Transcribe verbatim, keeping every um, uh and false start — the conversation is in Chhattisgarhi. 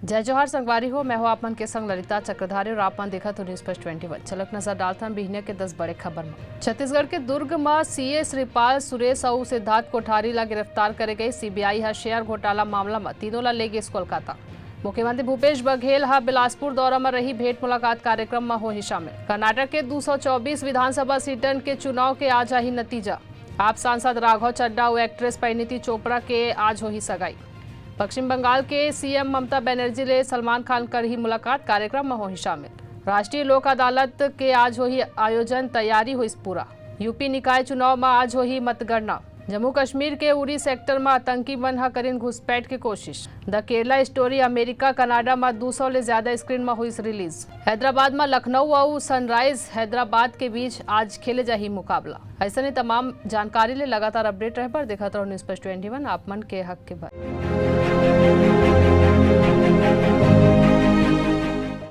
जय जोहार संगवारी हो, मैं हूं आप मन के संग ललिता चक्रधारी और आप मन देखत हो News First twenty one। चलक नजर डालथन बिहनिया के दस बड़े खबर म। छत्तीसगढ़ के दुर्ग म सीए श्रीपाल सुरेश अउ सिद्धार्थ कोठारी ला गिरफ्तार करे गई। सीबीआई ह शेयर घोटाला मामला म तीनों ला ले गिस कोलकाता। मुख्यमंत्री भूपेश बघेल ह बिलासपुर दौरा म रही, भेंट मुलाकात कार्यक्रम म होही शामिल। कर्नाटक के दो सौ चौबीस विधानसभा सीटन के चुनाव के आज आही नतीजा। आप सांसद राघव चड्ढा अउ एक्ट्रेस परिणीति चोपड़ा के आज होही सगाई। पश्चिम बंगाल के सीएम ममता बनर्जी ले सलमान खान करही मुलाकात, कार्यक्रम म होही शामिल। राष्ट्रीय लोक अदालत के आज होही आयोजन, तैयारी होइस पूरा। यूपी निकाय चुनाव म आज होही मतगणना। जम्मू कश्मीर के उरी सेक्टर म आतंकी मन ह करिन घुसपैठ के कोशिश। The Kerala story America, Canada म दो सौ ले ज्यादा स्क्रीन म होइस रिलीज। हैदराबाद म लखनऊ अउ सनराइज हैदराबाद के बीच आज खेले जाही मुकाबला। अइसने तमाम जानकारी ले लगातार अपडेट रहे बर देखत रहो News First twenty one, आप मन के हक के बात।